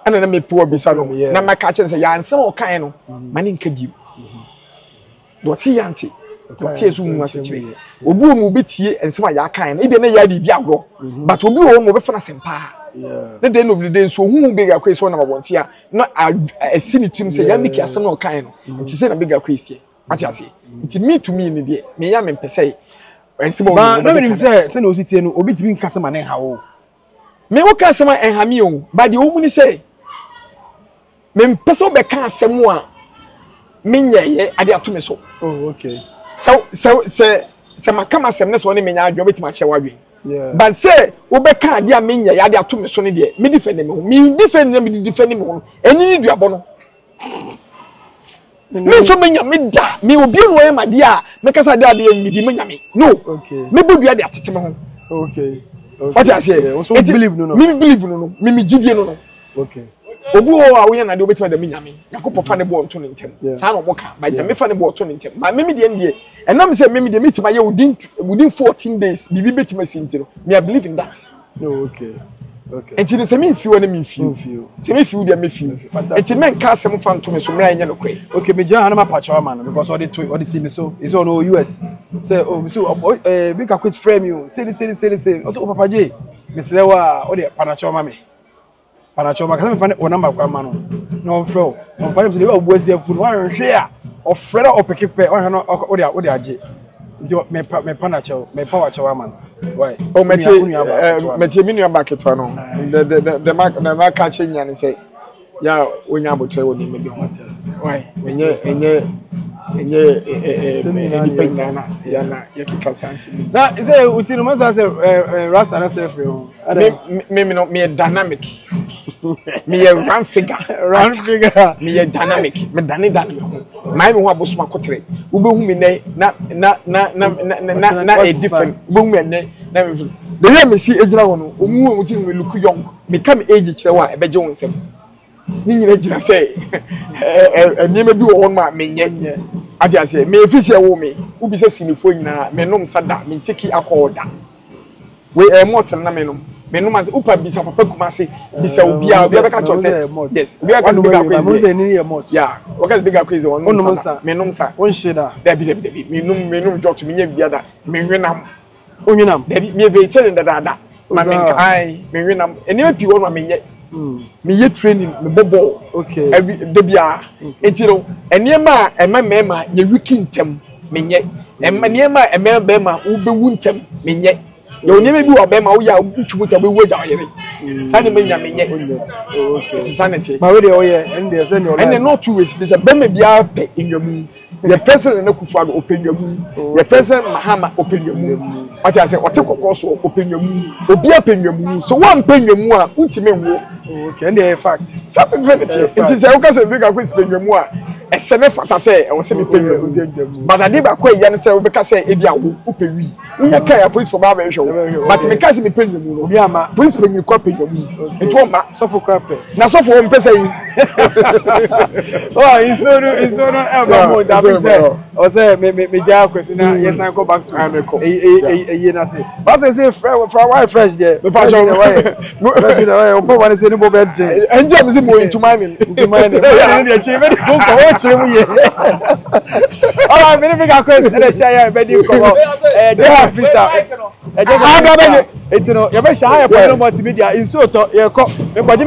ɛna na mepɛ ɔbisa no na maka kyerɛ no sɛ yɛ ansɛm a ɔkaeɛ no ma ne nka bio. Deɛ ɔte yɛ ante, deɛ ɔte yɛ so nhu asekyerɛ. Obi wɔ mu obetie nsɛm a yɛakae no ebi na yɛ ade di agorɔ but obi wɔ hɔ no ɔbɛfa no asɛm paa. Ne den of the day nso ohun Big Akwesi sɛ ɔnam abɔnten a na asi ne tirim sɛ yɛ Mickey asɛm na ɔkae no nti sɛ na Big Akwesi teɛ. Wate aseɛ? Nti me to me ni deɛ meyɛ a mempɛ sɛ nsɛm a Ba na menim sɛ sɛnea osi tie no obi tumi nka sɛ ma ne nha wo. Me wo ka asɛm a ɛnha me o, but deɛ ɔmu ni sɛ mempɛ sɛ wobɛka asɛm a menyɛeɛ ade ato me so. Oh, okay. Sɛ sɛ sɛ sɛ maka m'asɛm ne sɛ ɔne menya adwene wobɛtumi akyerɛ w'adwene. Yeah. But sɛ wobɛka adeɛ a menyɛeɛ ade ato me so no deɛ me defend me ho. Me defend na me defend me ho no ɛni ne duabɔ no. Me nso me nyame da me obi na ɔyɛ ma deɛ a mekasa adeɛ adeɛ medi me nyame no me bɔ dua de atete me ho. Okay. Wate aseɛ? Eti believe no no. Me believe no no. Me me gyidie no no. Okay. Obi wɔ hɔ a woyɛ n'adeɛ obetumi ada me nyame. Nyankopɔn fa ne boɔ nto ne ntɛm. Saa na ɔmo ka. Ba nyame fa ne boɔ to ne ntɛm. Ba me me deɛ deɛ ɛnam sɛ me me deɛ metumi ayɛ within within 14 days biribi betumi asi nti no me I believe in that. Oh, okay. Okay. Nti no sɛ memfi hɔ ne memfi sɛ mefi wo deɛ mefi nti menka asɛm fa nto me so mmerɛ a ɛnyɛ nokorɛ. Okay, megyina ha na mapakyɛw ama no because ɔde to ɔde si me so ɛsɛ ɔno wɔ US sɛ oh so ɛɛ bi ka quit frɛ mi o sɛ ne sɛ ne sɛ ne sɛ ɔsɛ o papa gye mesrɛ wo a ɔde panakyɛw ma me panakyɛw ma kasa mefa ne wɔ namba kora ma no na ɔmfrɛ wo na ɔmpa yɛ sɛ ebi a ɔbu asi afu no wanhwɛ a ɔfrɛ na ɔpeke pɛ ɔhwɛ no ɔde ɔde agye. Nti mepa mepa na kyɛw mepa wa kyɛw ama no. Why? Oh mɛtie mɛtie mi nua ba ketewa no. The the the the ma na ma ka kyerɛ nyina ne sɛ ya onya abotire wɔ nneɛma bi ho. Why? Ɛnyɛ ɛnyɛ ɛnyɛ ɛɛ nipa nyinaa na ya na yɛkeka saa nsɛm yi. Na sɛ uti no masa sɛ ɛɛ rasta na sɛ firi ho. Me me me no meyɛ dynamic. Meyɛ round figure. Round figure. Meyɛ dynamic. Me dane dane me ho. Mayɛ me ho abosom akotere. Wobɛhu me nɛ na na na na na na na ɛyɛ different. Wobɛhu me ɛnɛ na me the way a mesi egyina hɔ no, wɔn mu wɔn ti me look young. Meka me age kyerɛ wo a ɛbɛgye wo nsam. Ne nyina gyina sɛ nneɛma bi wɔ hɔ nom a menyɛ. Ate aseɛ? Me efi sɛ ɛwoo me, wobisa sinifoɔ nyinaa, menom nsa da, menteki alcohol da. Wei ɛyɛ malt na menom. Menom ase wopa bisa papa Kumase bisa eh, obiara obiara bɛka kyerɛ sɛ yes obiara ka sɛ big akwa is yeah wɔka sɛ big akwa is ɔnom nsa menom nsa wonhye da dabi dabi dabi menom menom jɔt menyɛ bia da menwenam wonwenam dabi meyɛ vegetarian dadaada ma menka ai menwenam nneɛma pii wɔ no a menyɛ hmm. meyɛ training mebɔ bɔɔl okay every da biara nti no nneɛma a ɛma mmarima yɛ wiki ntɛm menyɛ ɛma nneɛma a ɛma bɛrima wobɛwu ntɛm menyɛ yɛwɔ nneɛma bi wɔ bɛrima woyɛ a wotwi mu ntɛm wobɛwu agya ɔyere saa nneɛma nyina menyɛ nti saa na ɛteɛ ma wei deɛ ɔyɛ ɛne deɛ sɛ deɛ ɔlɛ ɛne not two ways fi sɛ bɛrima biara pɛ nnwamu yɛ president Nana Akufo-Addo ɔpɛ nnwamu yɛ president Mahama ɔpɛ nnwamu wate ase ɔte kɔkɔɔ so ɔpɛ nnwamu obiara pɛ nnwamu so woampɛ nnwamu a wontumi nwo okay ɛne deɛ ɛyɛ fact saa pɛpɛ ne teɛ nti sɛ woka sɛ bi kakɔ si pɛ nnwamu a ɛsɛ ne fata sɛ ɛwɔ sɛ mepɛ nnwamu but adeɛ baako a ɛyɛ ne sɛ wobɛka sɛ ebi awo wopɛ wi wonya kaa a polisi fo baa bɛhwɛ wo but meka sɛ mepɛ nnwamu no obi ama polisi panyin kɔ pɛ nnwamu nti wɔmma sɔfo kora pɛ na sɔfo wɔn mpɛ sɛ yi oh nsuo no nsuo no ɛba mu dabi sɛ ɔsɛ me me me gya akwasi na mm. yɛsan kɔ back to eyi eyi na se baasa sɛ fresh fra why fresh deɛ fresh deɛ why fresh deɛ why ɔpɔ wɔn sɛ ne bɔ bɛ den. Ɛnjɛ mi si mo ntoma ni. Ntoma ni mo ni deɛ kyerɛ bɛ di ko nkɔ o kyerɛ mu yie. Ɔlá mi ni mi ka kwesi ɛna ɛhyɛ yɛ bɛ di nkɔmɔ ɛɛ jɛ ha freestyle ɛjɛ sɛ eti no yɛ bɛ hyɛ ha yɛ pɔn no multimedia nsuo tɔ yɛ kɔ nkɔgye.